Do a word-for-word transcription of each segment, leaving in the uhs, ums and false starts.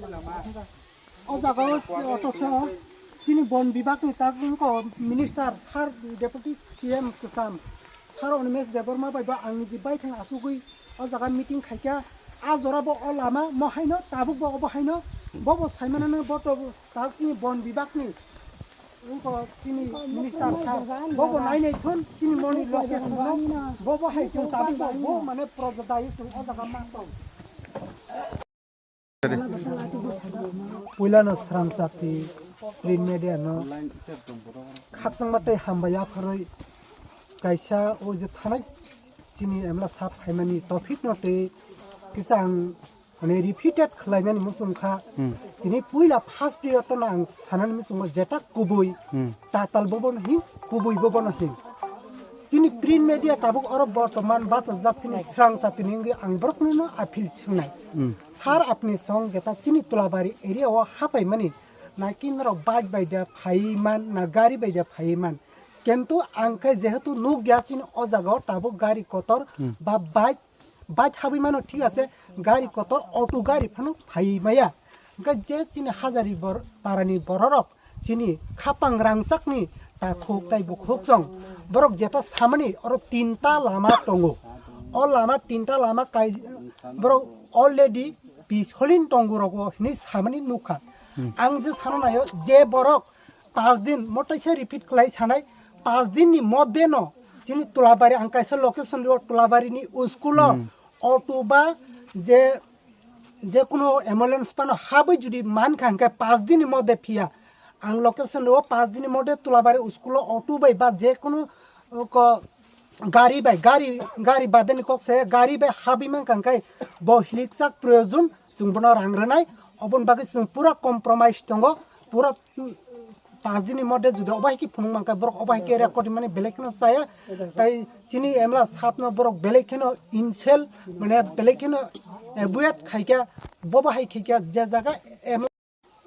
O jaga o othocho chini bon bibak ni tabuk minister sir, deputy C M kwcham sir Animesh Debbarma bai bo ang ni baithang asugwi o jaga meeting khaikha. A jora bo o lama mo haino tabuk bo obo haino bo bo saimanano bo to tak chini bon bibak ni wngkha chini minister sir bo bo nai nai thun chini moni location no bo bo hai chwng tabuk bo bo mane project dai chwng o jaga ma tong. Puilano Srang Chati print media no khakchangma tei hambai yapharwi kaisa o je thanai chini emla sap phaimani topic no tei kisa ang ani repeated khlainani muchung kha. Hmm. Tini puila first period no ang sanani muchungo jeta kubui Hmm. tatal bobo no hin, kubui bobo no hin. Chini print media tabuk oro bortoman bachajak chini Srang Chati ni wngwi ang borokno no appeal sungnai. Hmm. Sir, apni song jeta chini Tulabari area o hapaimani na ki norok bike bai da phaiman na gari bai da phaiman. Kintu ang khe jehetu nukya chini o jaga o tabuk gari kotor Hmm. ba bike, bike habwi mano thik ase, gari kotor auto gari phano phai maya. Hwnkhe je chini Hazari bor-, parani bororok chini khapang rangchakni takhuk tei bukhuk chong borok jeta samani oro tinta lama tongo. O lama tinta lama kai borok already pisolin tongo rogo hinwi samani nukha. Hmm. Ang je sana nayo je borok pas din, mo teisa repeat khlai sanai, pas din ni moddhe no chini Tulabari, ang kaisa location rio Tulabari ni school o Hmm. auto ba je, je kuno ambulance phano habwi jodi mankha hwnkhe pas din ni moddhe phiya. Ang location rio pas din ni moddhe Tulabari school o auto bai ba je kuno, uh, ko, gari bai, gari, gari badani kok se gari bai habwi mankha hwnkhe bo hilikchak proyojon chwng bono rang rwnai. Oboni bagwi chwng pura compromise tongo, pura, mm, pas din ni moddhe jodi obo hai khe phunuk mankha borok obo hai khe record mani belai kheno chaya. Tai chini emla sapno borok belai kheno insult mane belai kheno avoid khaikha, bobo hai khaikha je jaga emla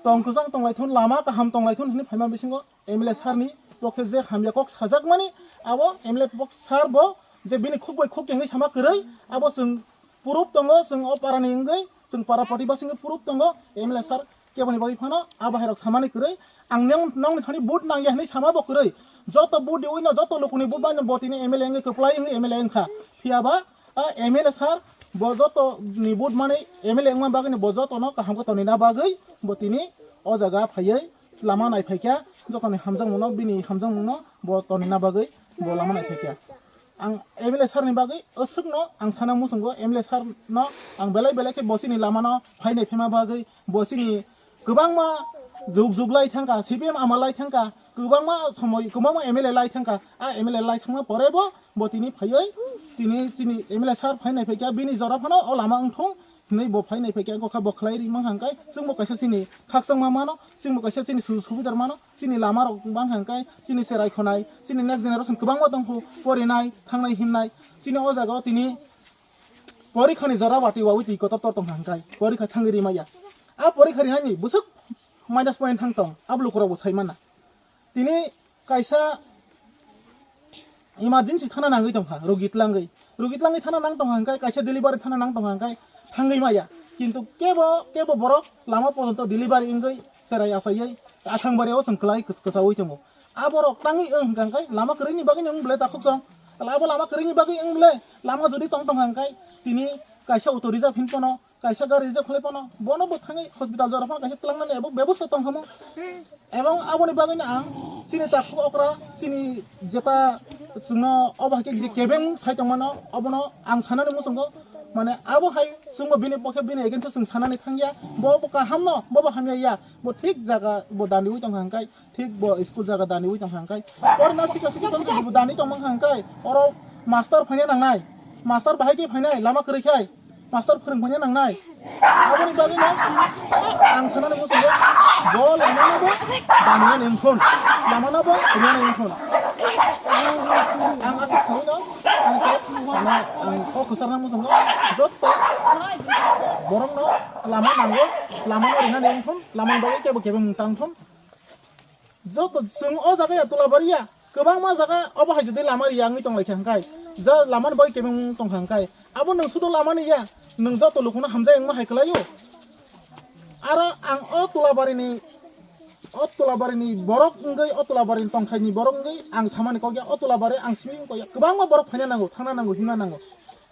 Tong kwchang tong lai thun, lama kaham tong lai thun hwnwi phaima bisingo M L A sir ni pokhe je hamya kok sajakmani, abo M L A pok sir bo je bini khuk bai khuk kengwi sama kwrwi, abo chwng proof tongo, chwng o para ni wngwi, chwng para protibasi wngwi proof tongo, M L A sir keboni bagwi phano abo hai rok samani kwrwi, ang neng, nongni thani vote nangya hwnwi sama bo kwrwi, joto vote riwi no, joto lukuni vote bai no bo tini M L A wngwi kwplai wngwi M L A wngkha, phiya ba a M L A sir bo joto ni vote mani M L A wngma bagwi ni bo joto no kaham khe tonina bagwi bo tini o jaga phaiwi lama nai phaikha, joto ni hamjakmano, bini hamjakmano bo tonina bagwi bo lama nai phaikha. Ang M L A sir ni bagwi aswk no ang sana muchungo, M L A sir no ang belai belai khe bo chini lama no phainai phaima bagwi bo chini kwbangma jug jug lai thangkha, C P M ama lai thangkha, kwbangma somoi kwbangma M L A lai thangkha. A M L A lai thangma pore bo, bo tini phaiwi tini chini M L A sir phainai phaikha, bini jora phano o lama wngthung hinwi bo phainai phaikha, wngkha bo khlai ri mankha hwnkhe chwngbo kaisa chini khakchangma mano, chwngbo kaisa chini sujuk subidar mano, chini lama rok mankha hwnkhe chini cherai khonai, chini next generation kwbangma tongkhu porinai, thangnai himnai, chini o jaga o tini porikha ni jora watwi wawi twi kotor tor tongkha hwnkhe porikha thangwi rimaya. A porikha rinani bwswk minus point thang tong, abo lukurok bo sai mana. Tini kaisa emergency thana nangwi tongkha, rogi tlangwi. Rogi tlangwi thana nang tongkha hwnkhe, kaisa delivery thana nang tongkha hwnkhe thangwi maya. Kintu kebo, kebo borok lama pojonto delivery wngwi cherai achaiwi athang bari o chwng kwlai kwch-, kwchaui tongo. A borok tangwi wng hwnkha hwnkhe lama kwrwini bagwi wng bwle takhuk chong. Abo lama kwrwini bagwi wng bwle lama jodi tong tongkha hwnkhe tini kaisa auto reserve hin pono kaisa gari reserve khlai phano bono bo thangwi hospital jora phano kaisa twlangnani abo bebosta tongkhamu. Ebong aboni bagwino ang chini takhuk okra chini jeta chwngno obo hai khe je kebeng sai tongmano obono ang sanani muchungo, mane abo hai chwngbo bini pokhe bini against o chwng sanani thangya, bo bo kahamno bo bo hamya ya, bo thik jaga bo daniwi tongkha hwnkhe. Thik bo school jaga daniwi tongkha hwnkhe, oro na sikha sikhi tong bo dani tongmang kha hwnkhe, oro master phaina nangnai, master bahai khe phainai, lama kwrwi khai, master phwrwng phaina nangnai. Aboni bagwi no ang sanani muchungo, bo lama no bo daniya ni wngkhon, lama no bo rwya ni wngkhon. Ang aswk saui no, ang khe, mane, ang kok kwcharna muchungo, jotto borok no lama nango, lama no rwna ni wngkhon, lama ni bagwi kebo kebo mung tang thon. Joto chwng o jaga ya Tulabari ya, kwbangma jaga obo hai jodi lama riya wngwi tong lai kha hwnkhe, ja lama ni bagwi kebeng wng tong kha hwnkhe, abo nwng sudo lama ni ya, nwng joto lukuno hamjak wngma hai kwlai o. Aro ang o Tulabarini, o Tulabarini borok wngwi, o Tulabarini tongthaini borok wngwi ang samani kok ya, o Tulabari ang simi wngkha ya, kwbangma borok phaina nango, thangna nango, himna nango.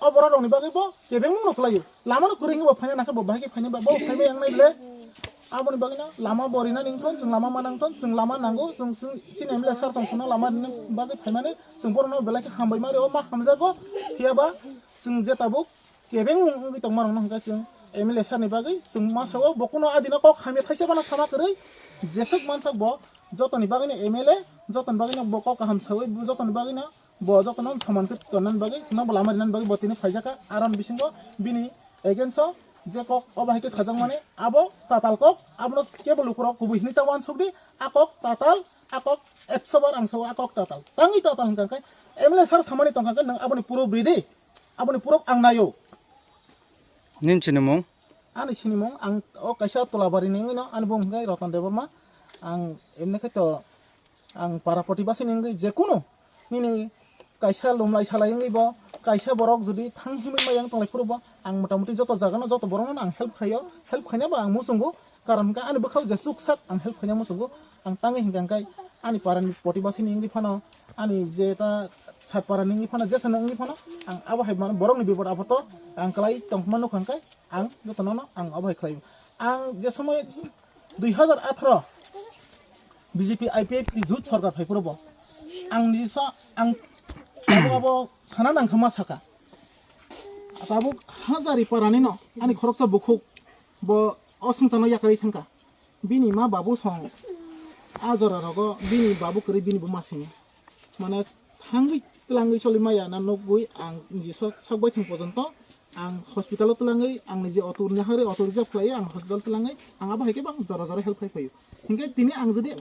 O borok rokni bagwi bo kebengmung no kwlaio. Lama no kwrwi wngwi bo phaina nangkha, bo bahai khe phaina ba, bo phaimai yang nai le. Aboni bagwi no lama bo rina nang thon, chwng lama ma nang thon, chwng lama nango, chwng, chwng chini M L A sir tong chwngno lama rina bagwi phaimani, chwng borokno belai khe hambai ma rio, ma hamjago. Phiya ba chwng je tabuk kebengmung wngwi tongma rokno hwnkha chwng M L A sir ni bagwi chwng ma sao, bo kuno adino kok hamya thaisa phano sama kwrwi, jeswk mansak bo jotoni bagwi no M L A, jotoni bagwi no bo kok kaham sawi, jotoni bagwi no bo jotono soman khe tonnani bagwi, chwngno bo lama rinani bagwi bo tini phaijakha. Aroni bisingo bini against o je kok obo hai khe sajakmani, abo tatal kok, abono kebo lukurok kubui hinwi ta uansukdi, a kok tatal, a kok ekso bar ang sao, a kok tatal. Tangwi tatal hwnkha khe M L A sir samani tongkha khe nwng aboni proof ridi, aboni proof ang naio. Nini sinimung? Ani sinimung, ang o kaisa Tulabarini wngwi no, ani bumung hwnkhe Ratan Debbarma. Ang emni khe to ang para protibasi ni wngwi jekunu nini kaisa lumlai salai wngwi bo kaisa borok jodi thang himwi maya wng tonglai phuru bo ang motamuti joto jaga no joto borok no ang help khaio, help khaina bo ang muchungo, karon hwnkhe ani bwkhao je chuksak ang help khaina muchungo. Ang tangwi hwnkha hwnkhe ani para ni protibasi ni wngwi phano, ani je ta sat para ni wngwi phano, jesa ni wngwi phano ang abo hai borok ni bipod apod o ang kwlai tongma nukha hwnkhe ang joto no ang abo hai khlai. Ang je somoi dui hazar atharo B J P I P F T jut sorkar phai phuru bo ang ni so ang abo, abo sana nang kha ma saka. Tabuk Hazari parani no ani khoroksa bukhuk bo o swngcharno yakarwi thangkha. Bini ma babu song a jora rogo bini babu kwrwi bini buma sini. Mane thangwi twlangwi choli maya na nukgwi ang niji so sak bai thang pojonto ang hospital o twlangwi ang niji auto rwna hari auto reserve khlaiwi ang hospital twlangwi ang abo hai khe bang jora jora help khai phaio. Hinkhe tini ang jodi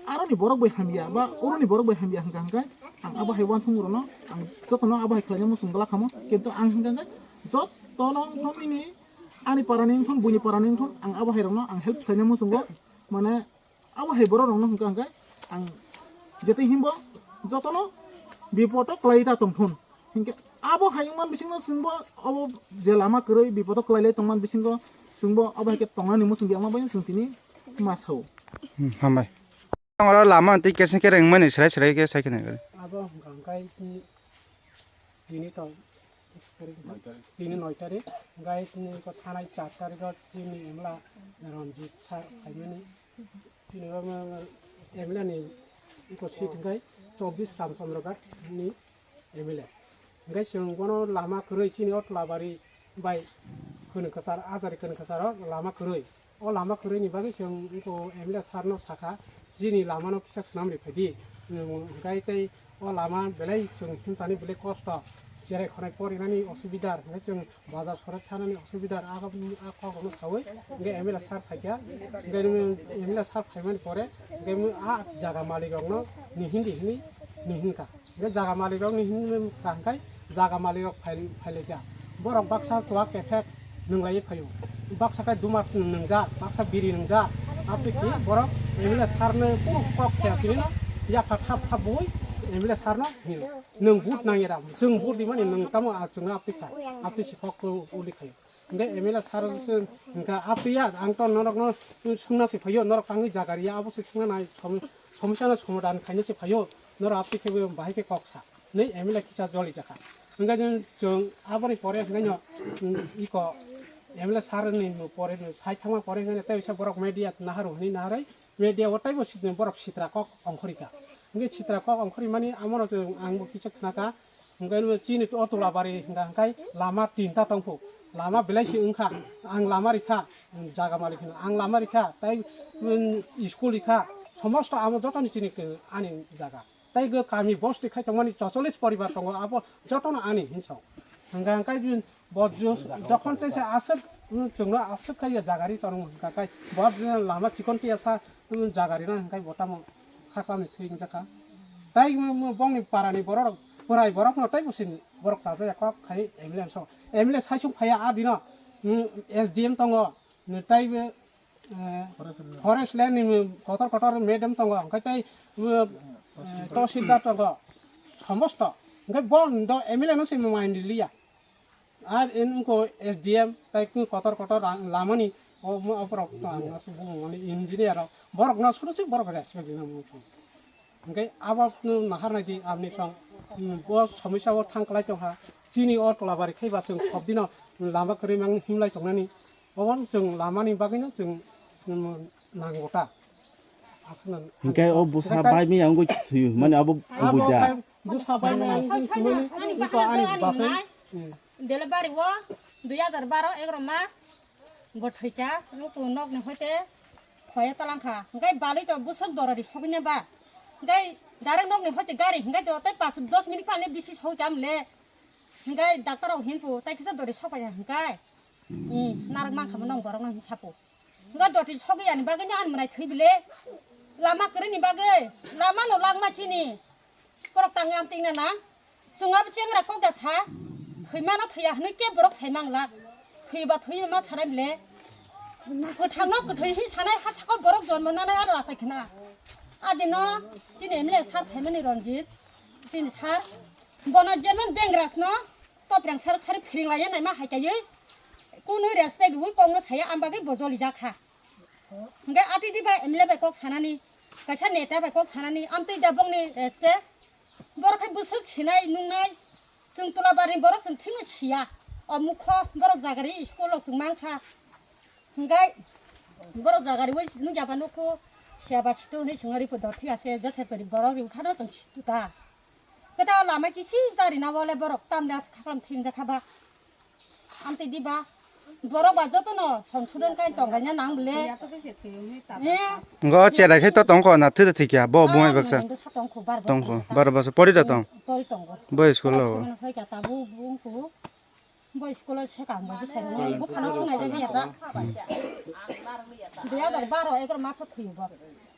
aroni borok bai hamya ba oroni borok bai hamya hwnkha hwnkhe ang abo hai uansukmung rokno ang jotono abo hai khlaina muchung glak khamu, kintu ang hwnkha hwnkhe jotono wngthom bini ani parani wngthom buini parani wngthom ang abo hai rokno ang help khlaina muchungo, mane abo hai borok rokno hwnkha hwnkhe ang jetai himbo jotono bipodo kwlai ta tongthun. Hinkhe abo hai wngman bisingo chwngbo abo je lama kwrwi bipodo kwlai lai tongman bisingo chwngbo abo hai khe tongnani muchung ya wngma bai chwng tini ma sao. Hmm, hambai. Oro lama tei kesa khe rengmani serai serai khe sai kheno. Abo hwnkha hwnkhe tini, tini tong, tini noi tarik, hwnkhe tini ko thanai char tarik o chini emla Ranjit sir phaimani. Chini bo M L A ni iko seat hwnkhe chobbish Ramchandra Ghat ni M L A. Hwnkhe chwng bono lama kwrwi chini o Tolabari bai Khwrwng Kwchar, Ajari Khwrwng Kwcharo lama kwrwi. O lama kwrwini bagwi chwng iko M L A sir no sakha, chini lama no kisa swnam ri phaidi. Hwnkhe tei o lama belai chwng himtani belai kosto. Cherai khonai porinani osubidar, hwnkhe chwng bazar sore thanani osubidar, a, a kok rokno saui, hwnkhe M L A sir phaikha, hwnkhe M L A sir phaimani pore, hwnkhe a jaga malik rokno nihindi hinwi nihinkha. Hwnkhe jaga malik rokni hinwi kaham khai jaga malik rok phai-, phailaikha. Borok baksa chuwak kephek nwnglaiwi phaio. Baksa khe duma nwngjak, baksa biri nwngjak. Aboni khi borok M L A sir no kunu kok khe sini no yapha thap thap bui M L A sir no hino. Nwng vote nangya da? Chwng vote rimani nwng tamo a chwngno aphi kha? Aphi si kok uli khaio. Hwnkhe M L A sir se hwnkha, "Apiya, ang to norokno swngna se phaio, norok tangwi jaga riya, abo se swngna nai, som-, somosya no somadhan khaina se phaio, norok aphi khe bo bahai khe kok sa," hinwi M L A kisa joli jakha. Hwnkhe chwng aboni pore hwnkhe no, um, iko M L A sir ni pore sai thangma pore hwnkhe tei borok media naharu hinwi naharwi media o teibo sit-, borok sitra kok ongkhorikha. Hwnkhe sitra kok ongkhorwi mani amo no chwng ang bo kisa khnakha. Hwnkhe chini o Tolabari hwnkha hwnkhe lama tinta tongphu. Lama belai se wngkha. Ang lama rikha, jaga malik hwno. Ang lama rikha, tei, um, school rikha. Somosto amo jotoni chini ke-, ani jaga. Tei go kami bosti khai tongmani chocholish poribar tongo, abo jotono ani hinwi sao. Hwnkha hwnkhe bo jo-, jokhon tei se aswk, um, chwngno aswk khai ya jaga ri tongo hwnkha khai bo lama chikon phiya sa, um, jaga rina hwnkhe bo tamo kha kami thwi wngjakha. Tai mo, mo bongni parani borok, borai borokno tai bo sini borok chajak ya kok khai M L A so. M L A saisung phaiya a dino, um, S D M tongo, tai bo, eh, forest land ni kotor kotor madam tongo, hwnkhe tai, um, eh, tahsildar tongo, somosto. Hwnkhe bo do M L A no se main liya. Ar en wngkha S D M tai kotor kotor rang lamani O mo-, borok to ang no sung bumung mani engineer rok, borok no suru se borok respect rina mung sung. Hingke abo no nahar nai di amni song, hmm, bo somosya bo thang kalai tong kha. Chini o tola bari khai ba chwng khop dino lama kwrwi mang himlai tong nani. Obo chwng lama ni bagwi no chwng, hmm, nango ta. Aswk no. Hingke o bwsa bai mi ang gwi thwi mani abo abo bui da. Khai bwsa bai mi ang gwi thwi mani iko ani basai. Hmm. Delivery o dui hajar baro egaroh mas. Bo thwikha, nuku nokni hoite khoya talangkha. Hingke balwi to bwswk dorori sogwinai ba. Hingke direct nokni hoite gari hingke to tei pas dos minute phano bisi sogwi tamo le. Hingke doctor rok hinpu tei kisa dori sokpaiya hingke. I, narwk mankha mo nong borok no hinsapu. Hingke doti sogwi yani bagwi no ani mwnai thwi bile. Lama kwrwini bagwi, lama no langma chini. Borok tangwi amtwina nang. Chwng abo chengra kok da sa. Thwimano thwiya hwnwi kebo borok sai mang lak. Thwiba thwi ma sanai bile. Kwthangno kwthwi hi sanai ha saka borok jonmo nanai aro achai khna. Adino chini M L A sir phaimani Ranjit. Chini sir. Bono jemon bengrasno topreng sir khari phiring laiya naima hai kaiwi. Kunui respect wi kongno saya am bagwi bo joli jakha. Hingke atidi bai M L A bai kok sanani, kaisa neta bai kok sanani, amtwi da bongni, eh, te borok hai bwswk sinai nungnai, chwng tola barni borok chwng thimwi siya, o mukho borok jagari school rok chwng mankha, hingke borok jagari wi nukya ba nukhu, siya ba situ hinwi chwng ripo dor thik ase, jese pari borok ri ukhano chwng situ ta, khe ta o lama kisi jari na wale borok tamni ase khaklam thim jakha ba. Amtwi diba, borok ba jotono songsodon kai tonglaina nang bole. Eh? Ngo cherai khe to tongkho na thwi thwi kya bo bumai baksa. Nang sa tongkho bar bosor tongkho ta. Bar bosor pori da tong. Pori tongo. Bo school lo. Sono sai kya ta bu bungku. Bo school se kam bo sai. Bo khana sunai jabi ya ta. Dui hajar baro egaroh maso thwi bo.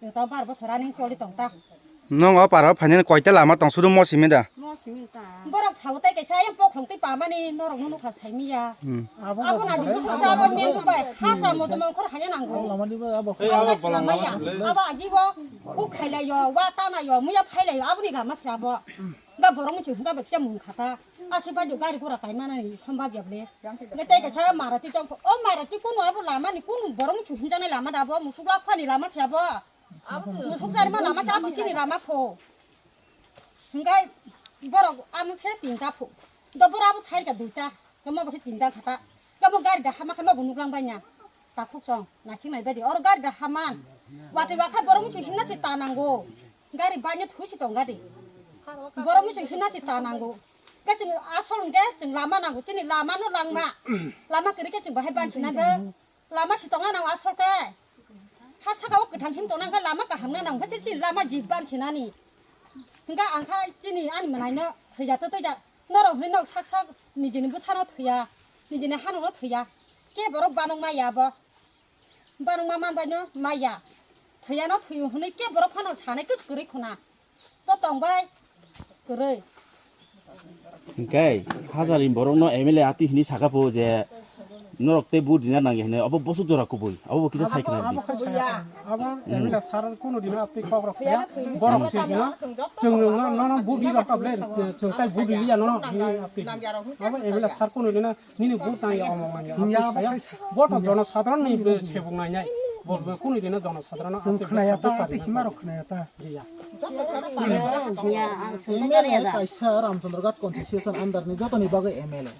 Eta bar bosor running choli tong ta. Nong o paro phainani koita lama tong sudu mo simi da? Mo simi ta. Borok sao tai kaisa ayang pokhong tei pamani norok no nukha saimiya. Hmm. Abo na di busuk jabo mengu bai ha cha mo de mangkhor hanya nango. Abo lama di ba abo. Abo na sinamaya. Abo agi bo huk khailai yo, wa ta na yo, muya phailai yo, abo ni lama se abo. Ga borok muchu ga ba kya mung khata. Asi ba jo gari gora kai mana ni sombab ya ble. Ne tai kaisa Maruti tong o Maruti kunu abo lama ni kunu borok muchu hinjani lama da abo, musuk lak phani lama se abo. Musuk sari ma lama cha thwi chini lama pho. Hingkai borok amuk se tinta pho. Do borok abo chai ka duita. Kamo bo tinta khata. Kamo gari da hama khe nobo nuklang banya. Ta khuk song na ching nai badi. Oro gari da haman. Wati wakha borok muchu himna se ta nango. Gari banya thui se tong gari. Borok muchu himna se ta nango. Khe chwng asol hwnkhe chwng lama nango. Chini lama no langma. Lama kwrwi khe chwng bahai bansi nai be. Lama si tongna nang asol khe. Ha saka o kwthang him tongna khe lama kaham na nang khe chini lama jib ban sinani. Hingkha ang kha chini ani mwnai no thwija to toija. Norok hwnwi nok sak sak nijini bwsano thwiya. Nijini hanung no thwiya. Ke borok banung maya bo. Banung ma man bai no maya. Thwiya no thwiyo hwnwi ke borok phano sanai kwch kwrwi khuna. To tong bai kwrwi. Hingke hajarini borokno M L A atwi hwnwi saka pho je norok tei vote rina nangya hwnwi, obo bosok jora kubui, obo bo kisa sai khna di. Abo khe saya, abo M L A sir kuno dino atwi kok rok saya, borok se hino, chwng no, no, no, vote ri rok ble, chwng tai vote ri ya no, no, hwnwi atwi. Abo M L A sir kuno dino nini vote nangya, omo nangya, atwi saya, bo to jono sadharon ni sebung nainai, bo, bo kuno dino jono sadharon no atwi khna ya ta, atwi hima rok khna ya ta. Riya. Hiya, ang swngwi M L A gari ada. Kaisa Ramchandra Ghat constituency under ni jotoni bagwi M L A.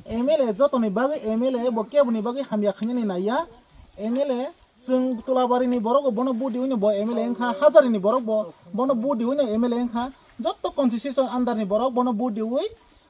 M L A jotoni bagwi M L A bo keboni bagwi hamya khainani naiya. M L A chwng Tulabarini borok bo bono budi wngno bo M L A wngkha, Hajarini borok bo bono budi wngno M L A wngkha. Jotto constituency under ni borok bono budi wi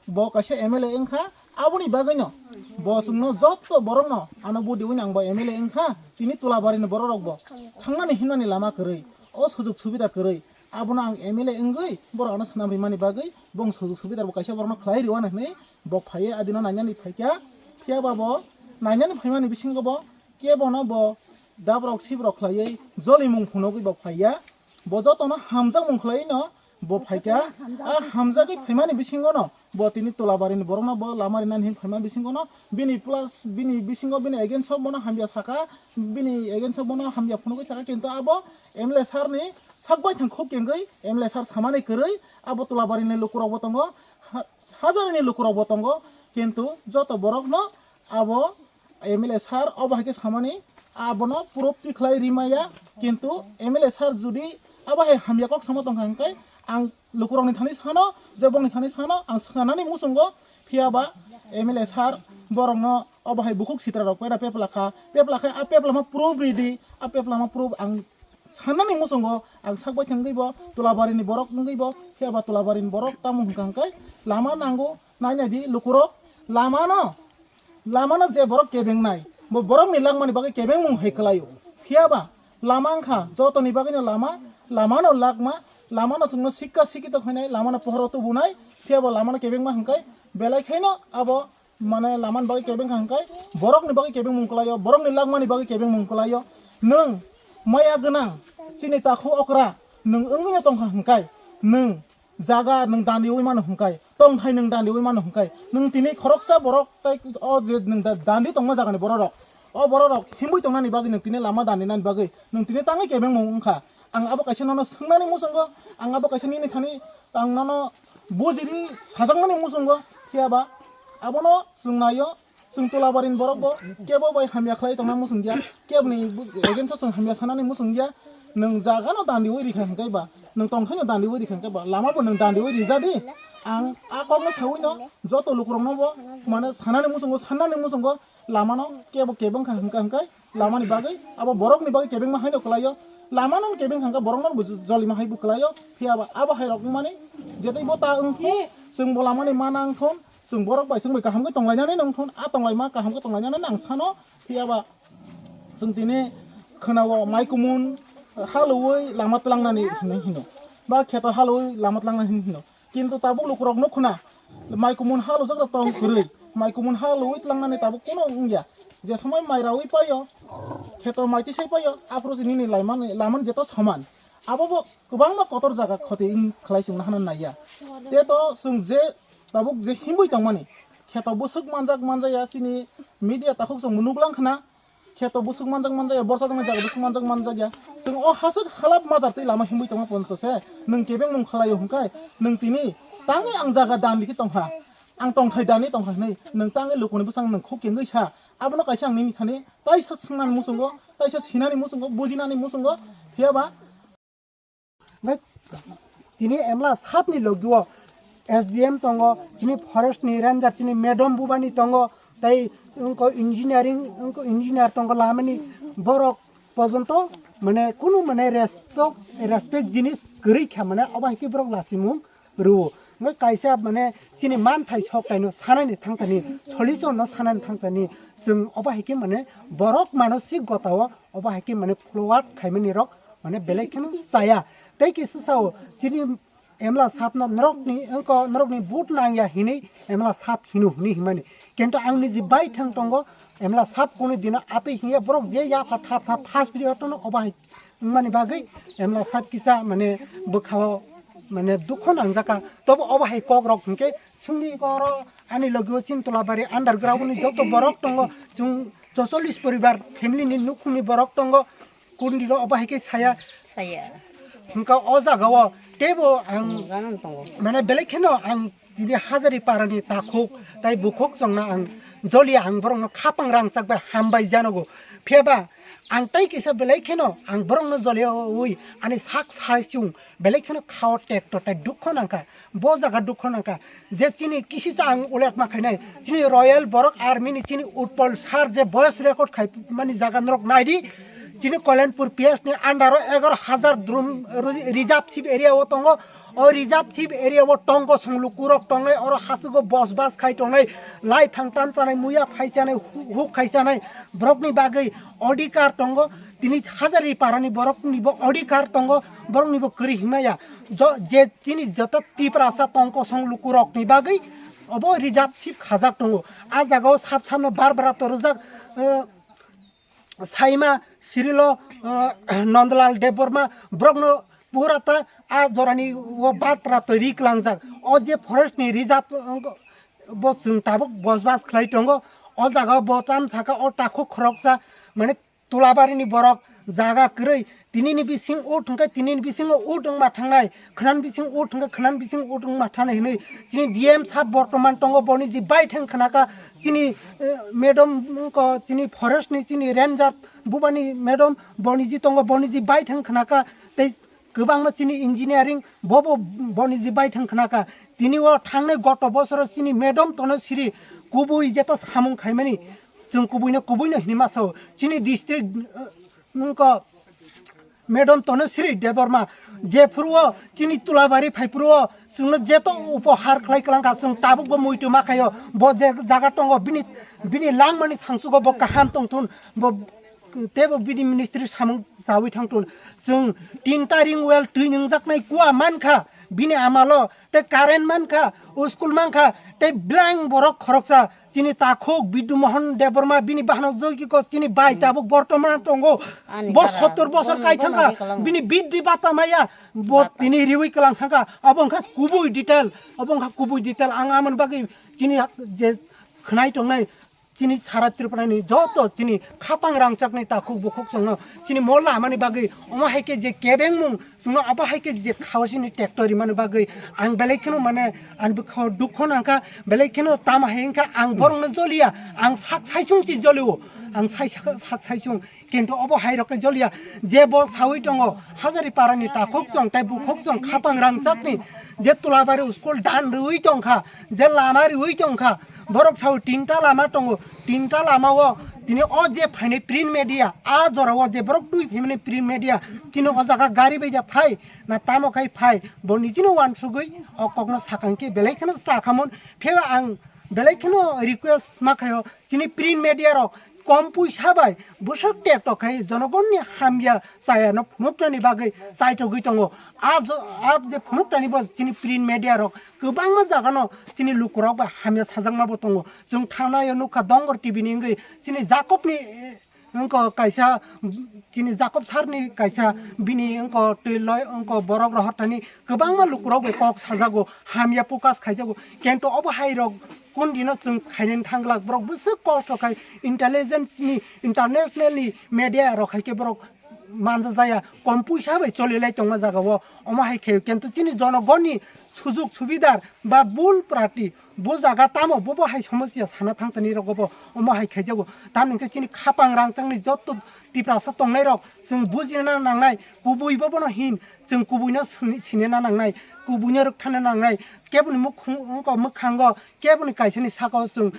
bo kaisa M L A wngkha, aboni bagwino bo chwngno jotto borokno ano budi wngno ang bo M L A wngkha, tini Tulabarini borok rok bo thangnani himnani lama kwrwi, o sujuk subida kwrwi, abono ang M L A wngwi borok ano swnam rimani bagwi bong sujuk subida bo kaisa borokno khlai rwna hwnwi bo phaiwi adino nainani phaikha, phiya ba bo nainani phaimani bisingo bo kebono bo dabrok sibrok khlaiwi jolimung phunugwi bo phaiya. Bo jotono hamjakmung khlai no bo phaikha. A hamjagwi phaimani bisingono bo tini Tulabarini borokno bo lama rinani hin phaima bisingono bini plus bini bisingo bini against o bono hamya saka, bini against o bono hamya phunugwi saka, kintu abo M L A sir ni sak baithang khuk kengwi M L A sir samani kwrwi abo Tulabarini lukurok bo tongo, ha-, Hajarini lukurok bo tongo, kintu joto borokno abo M L A sir obo hai khe samani Abono proof tikhlai rimaya, kintu M L A sir jodi abo hai hamya kok samo tongkha hwnkhe ang lukurokni thani sano, je bongni thani sano ang sanani muchungo, phiyaba M L A sir borokno obo hai bukhuk sitra rok pera pepla kha, pepla khe a pepla ma proof ridi, a pepla ma proof ang sanani muchungo ang sak bai thangwi bo Tulabarini borok wngwi bo, phiyaba Tulabarini borok tamo hwnkha hwnkhe lama nango, nai nai di lukurok lamano. Lamano je borok kebengnai, bo borokni langmani bagwi kebengmung hai kwlaio. Phiyaba lama wngkha jotoni bagwino lama, lamano lakma, lamano chwngno sikka sikito khainai, lamano pohoro tubunai, phiyaba lamano kebengma hwnkhe belai khaino abo mane lamani bagwi kebengkha hwnkhe borokni bagwi kebengmung kwlaio, borokni langmani bagwi kebengmung kwlaio. Nwng maya gwnang, chini takhu okra, nwng wngwino tongkha hwnkhe nwng jaga nwng dandi ui mano hwnkhe, tongthai nwng dandi ui mano hwnkhe, nwng tini khoroksa borok tei o je nwng da-, dandi tongma jagani bororok, o bororok himwi tongnani bagwi nwng tini lama dandinani bagwi nwng tini tangwi kebengmung wngkha. Ang abo kaisa nono swngnani muchungo, ang abo kaisa nini thani ang nono bujiri sajakmani muchungo, phiyaba abono chwng naio. Chwng Tulabarini borok bo kebo bai hamya khlai tongna muchung ya, keboni against o chwng hamya sanani muchung ya. Nwng jaga no dandi ui rikha hwnkhe ba, nwng tongthai no dandi ui rikha hwnkhe ba, lama bo nwng dandi ui rija di. Ang a kok no saui no joto lukurok no bo mane sanani muchungo, sannani muchungo lama no kebo kebeng kha hwnkhe hwnkhe lama ni bagwi abo borok ni bagwi kebeng ma hai no kwlaio. Lama no kebeng hwnkhe borok no bo jolima hai bo kwlaio. Phiyaba abo hai rok wngmani jetai bo ta wngkhu chwng bo lama ni ma nang thon. Chwng borok bai chwng bai kaham khe tonglainani nang thon, a tonglaima kaham khe tonglainani nang sano, phiyaba chwng tini khwnao mai kumun halwi lama tlangnani hinwi hino, ba kheto halwi lama tlangnani hinwi hino. Kintu tabuk lukurok nuk khna mai kumun halujak rok tong kwrwi, mai kumun halwi tlangnani tabuk kuno wngya. Je somoi mai rawi paio, kheto mai tisai paio, aphuru se nini laimani, lamani jeto soman. Abo bo kwbangma kotor jaga khoti wng khlai chwng nahana naiya. Te to chwng je tabuk je himwi tongmani, kheto bwswk manjak manjaya chini media takhuk chwng nuklang khna, kheto bwswk manjak manjaya, borsa tongmani jaga bwswk manjak manjakya. Chwng o haswk halap majar twi lama himwi tongma ponto se nwng kebeng mung khlaio hwnkhe nwng tini tangwi ang jaga dan rikhe tongkha, ang tongthai dani tongkha hwnwi nwng tangwi lukuni bwsang nwng khuk kengwi sa. Abono kaisa ang nini thani taisa swngnani muchungo, taisa sinani muchungo, bujinani muchungo, phiyaba Bai, tini emla sapni logio S D M tongo, tini forest ni ranger, tini madam bubani tongo, tai wngkho engineering, wngkho engineer tongo lamani borok pojonto mane kunu mane respect, respect jinis kwrwi kha mane obo hai khe borok lasimung rwo. Wngkha kaisa mane chini manthai sok taino sanani thangtani, solution no sanani thangtani, chwng obo hai khe mane borok manosik gotao obo hai khe mane forward khaimani rok mane belai kheno chaya. Tei kisa sao chini emla sapno norokni wngkho norokni vote nangya hinwi emla sap hino hinwi himani. Kintu ang niji bai thang tongo emla sap kunu dino atwi hinya borok je yapha thap thap first video tono obo hai wngmani bagwi emla sap kisa mane bwkhao mane dukho nangjaka. Tobo obo hai kok rok hinkhe chwngni oro ani logio chini Tolabari underground ni joto borok tongo, chwng chocholish poribar family ni nukhungni borok tongo, kundilo obo hai khe saya. Saya. Hwnkha o jaga o teibo ang Ganang tongo. Mane belai kheno ang tini Hajari parani takhuk tai bukhuk chongna ang jolia ang borokno khapang rangchak bai hambai janogo. Phiyaba ang tai kisa belai kheno ang borokno joliaui ani sak sai chung belai kheno khao tekto tai dukho nangkha. Bo jaga dukho nangkha je chini kisicha ang ulek ma khainai chini Royal Borok Army ni chini Utpal sir je voice record khai mani jaga norok naidi. Chini Koilanpur P S ni under o egaro hajar drum ri-, reserve chief area o tongo. O reserve chief area o tongo song lukurok tongnai, oro hasugo bos bas khai tongnai, lai phang tam chanai, muya phai chanai, hu-, huk khai chanai, borokni bagwi odhikar tongo. Tini Hajari parani borokni bo odhikar tongo, borokni bo kwrwi himaya. Jo-, je chini joto Tiprasa tongkosong lukurokni bagwi obo reserve chief khajak tongo. A jagao sab sabno bar bara torjak, eh, Saima Sirilo, eh, Nondalal Debbarma borokno pura ta a jorani o bar bara twi ri klangjak. O je forest ni reserve, eh, bo chwng tabuk bos bas khlai tongo. O jagao bo tam saka o takhuk khoroksa mane Tulabarini borok jaga kwrwi, tinini bising o thwngkhe tinini bisingo o thwngma thangnai, khwnani bising o thwngkhe khwnani bising o thwngma thangnai hinwi chini D M sir bortoman tongo, boni je bai thang khnaka chini, eh, madam wngkha chini forest ni chini ranger bubani madam, boni je tongo, boni je bai thang khnaka tei kwbangma chini engineering bobo boni je bai thang khnaka. Tini o thangnai goto bosoro chini madam tono siri kubui jeto samung khaimani, chwng kubuino kubuino hinwi masa o. Chini district, eh, wngkha madam tono siri Debbarma, jephuru o chini Tulabari phaiphuru o chwngno jeto upohar khlai kwlangkha, chwng tabukbo muitu ma khaio. Bo je jaga tongo bini, bini langmani thangsugo bo kaham tongthun, bo teibo bini ministry samung chawi thangthun. Chwng tinta ring well twi nungjaknai kua mankha bini amalo, tei current mankha, school mankha, tei blank borok khoroksa chini takhuk Bidhu Mohan Debbarma bini bahanok jogiko chini bai tabuk bortoman tongo. Ani Bo bara sottor bosor bono kai bono thangkha, ri kalang. Bini biddi bata maya, bo Bata. Tini riwi kalang thangkha. Abo wngkha kubui detail, abo wngkha kubui detail. Ang amoni bagwi chini je khwnai tongnai, chini sara Tripura ni joto chini khapang rangchak ni takhuk bukhuk chwngno chini mo lamani bagwi, omo hai khe je kebengmung chwngno, abo hai khe je khawasini tractor rimani bagwi ang belai kheno mane ani bwkhao dukho nangkha, belai kheno tamo hai wngkha ang borokno joliya, ang sak saichung si jolio, ang sai sak saichung, kintu obo hai rok khe joliya, je bo sawi tongo Hazari parani takhuk chwng tei bukhuk chwng khapang rangchakni je Tulabari school dan rwi tongkha, je lama rwi tongkha, borok sao tinta lama tongo, tinta lama o tini o je phainai print media, a jora o je borok twi phaimani print media, tini o jaga gari bai ja phai, na tamo khai phai, bo nijino wansugwi o kokno sakang khe belai kheno sakhamon, pheba ang belai kheno request ma khaio, chini print media rok kom puisa bai bwswk tek tok khai jonogonni hamya chaya no phunuknani bagwi chaitogwi tongo. A jo-, a je phunuknani bo chini print media rok kwbangma jaga no chini lukurok bai hamya sajakma bo tongo. Chwng thanaio nukha Dongor T V ni wngwi chini Jacob ni, eh, wngko kaisa, chini Jacob sir ni kaisa bini wngko twi loi wngko borok rohor thani kwbangma lukurok bai kok sajago, hamya focus khaijago. Kintu obo hai rok kun dino chwng khainani thangglak borok bwswk kosto khai intelligence ni international ni media rok hai khe borok manja jaya kom puisa bai choli lai tongma jaga o omo hai khe kintu chini jonogoni sujuk subidar ba bul prati bo jaga tamo bobo hai somosya sana thang tani rogo bo omo hai khaijago tamni khe chini khapang rangchang ni jotto Tiprasa tongnai rok chwng bujina nangnai kubui bobono hin chwng kubui no sini-, sinina nangnai kubui no rwkthana nangnai keboni mukhung wngkha mwkhango keboni kaisani saka o chwng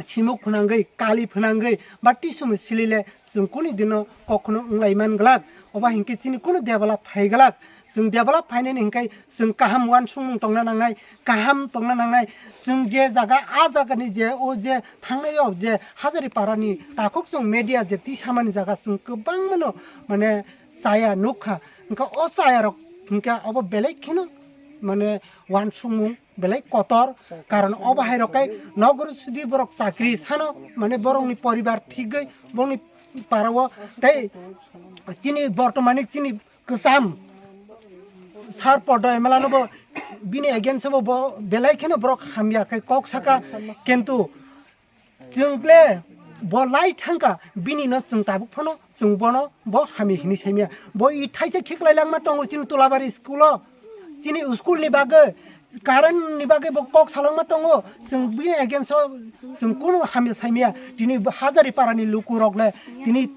simuk phwnangwi, kali phwnangwi, ba tisumi silile chwng kunu dino kokno wnglai man glak. Oba hinkhe chini kunu develop phai glak. Chwng develop phainani hinkhe chwng kaham uansukmung tongna nangnai, kaham tongna nangnai. Chwng je jaga, a jagani je, o je thangnai o je Hazari parani takhuk chwng media je tisamani jaga chwng kwbangmano mane chaya nukha. Hinkhe o chayarok hinkhe obo belai kheno mane uansukmung belai kotor, karon obo hai rok kai nogor sudi borok chakri sano, mane borokni poribar thigwi borokni parao tei chini bortomani chini kwcham sar podo M L A no bo bini against o bo belai kheno borok hamya khai kok saka, kintu chwng ble bo lai thangkha, bini no chwng tabuk phano chwng bono bo hamya hinwi saimya. Bo i thaisa khiklai langma tongo chini Tulabari school o, chini school ni bagwi, current ni bagwi bo kok salangma tongo. Chwng bini against o chwng kunu hamya saimya. Tini Hazari parani luku rok le tini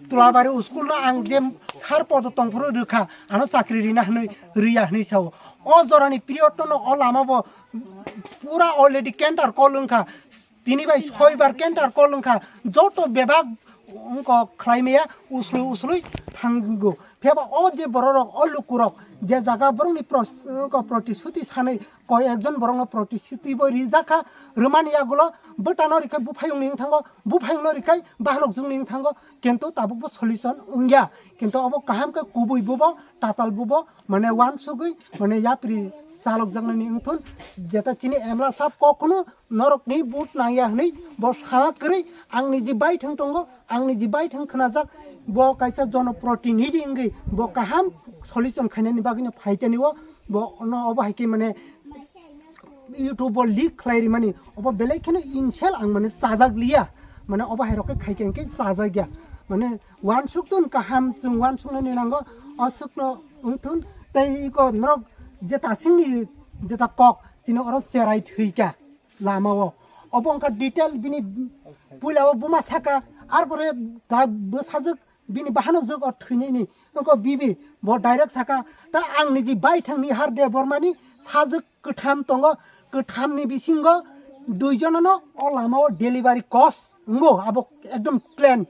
Tulabari school no ang je sar podo tongphuru rwkha, ano chakri rina hinwi rwya hinwi sao. O jorani period no o lama bo pura already center call wngkha. Tini bai soi bar center call wngkha, joto bebak wngkha khlai maya uslui uslui thango. Phiyaba o je bororok, o lukurok je jaga borokni pros-, wngkha protishuti sanwi koi ekjon borokno protishuti bo rijak kha, rwmani yagulo bwtano rikha buphayungni wngthango, buphayungno rikhai bahanokjwngni wngthango, kintu tabukbo solution wngya. Kintu obo kaham khe kubui bobo, tatal bobo, mane uansugwi mane yapri chalokjaknani wngthun, jeta chini emla sab kokno norokni vote nangya hwnwi bo sama kwrwi ang niji baithang tongo, ang niji baithang khnajak, bo kaisa jonoprotinidhi wngwi bo kaham solution khainani bagwino phaitani o bo no obo hai khe mane YouTube o leak khlai rimani obo belai kheno insult ang mane chajak liya, mane obo hai rok khe khai khe hwnkhe chajak ya. Mane wansuk tun kaham chwng wansuknani nango, o swkno wngthun tei iko norok jeta singni jeta kok chini oro cherai thwikha lamao. Obo wngkha detail bini puilao buma saka, arpore ta bwsajwk bini bahanok jwk o thwinani wngkha bibi bo direct saka, ta ang niji baithangni har Debbarmani sajwk kwtham tongo, kwthamni bisingo dui jonano o lamao delivery cost wngo, abo ekdom clean,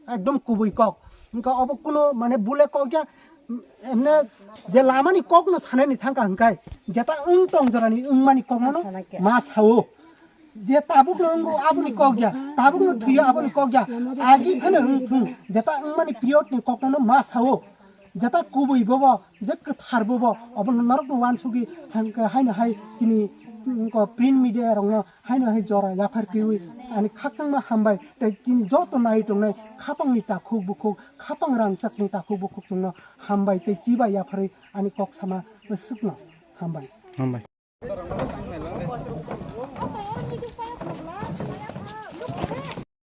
ekdom kubui kok. Wngkha obo kuno mane bule kok ya, emne je lamani kokno sanani thangkha hwnkhe jeta wng tong jorani wngmani kokno ma sao. Je tabukno wngo aboni kok ya, tabukno thwiyo aboni kok ya, agi phano wng thung, jeta wngmani periodni kokno ma sao. Jeta kubui bobo, je kwthar bobo, obo norokno wansugwi hangkhe haino hai chini, mm, ko print media rokno haino hai jora yaphar piwi ani khakchangma hambai tei chini joto nai tongnai khapangni takhuk bukhuk, khapang rangchakni takhuk bukhuk chwngno hambai tei chibai yapharwi ani kok sama swkno hambai. Hambai.